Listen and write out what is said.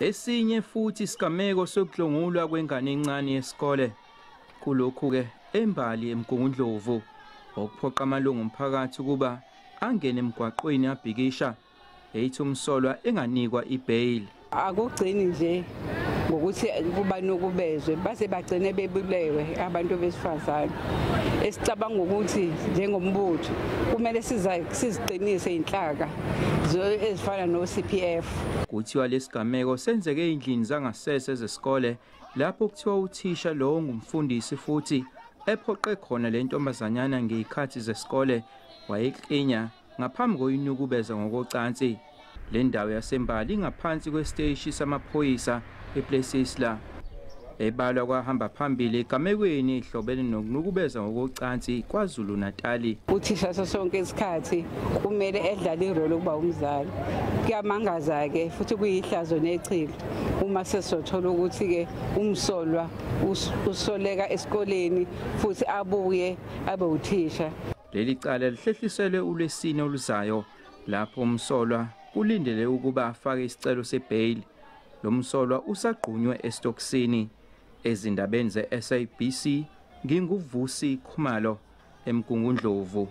Esinye futhi isigameko sokudlwengulwa kwengane encane yesikole kulokhu-ke eMbali eMgungundlovu, okuphoqa amalungu omphakathi ukuba angene emgwaqweni abhikisha ethi umsolwa enganikwa ibail. Akugcini nje ngokuthi kubanukubezwe, base bagcine bebulewe abantu besifazane. Esicabanga ukuthi njengombutho kumele siziqinise inhlaka ezifana no-CPF. Kuthiwa lesigameko senzeke endlini zangasese zesikole lapho kuthiwa uthisha lo ngumfundisi futhi ephoqe khona le ntombazanyana ngezikhathi zesikole wayeklinya ngaphambi koyinukubeza ngokocansi. Le ndawo yaseMbali ingaphansi kwesiteshi samaphoyisa ePlessislaer. Ebalwa kwahamba phambili egamekweni ehlobene nokunukubeza ngokocansi KwaZulu Natali. Uthisha sonke isikhathi kumele edlale irole ukuba umzali. Kuyamangaza-ke futhi kuyihlazo nechilo uma sesizothola ukuthi-ke umsolwa usoleka esikoleni futhi abuye abe uthisha. Leli cala lihlehliselwe uLwesine oluzayo lapho umsolwa kulindele ukuba afake isicelo sebail. Lo msolwa usagqunywe esitokisini. Ezindabeni ze-SABC nginguVusi Khumalo eMgungundlovu.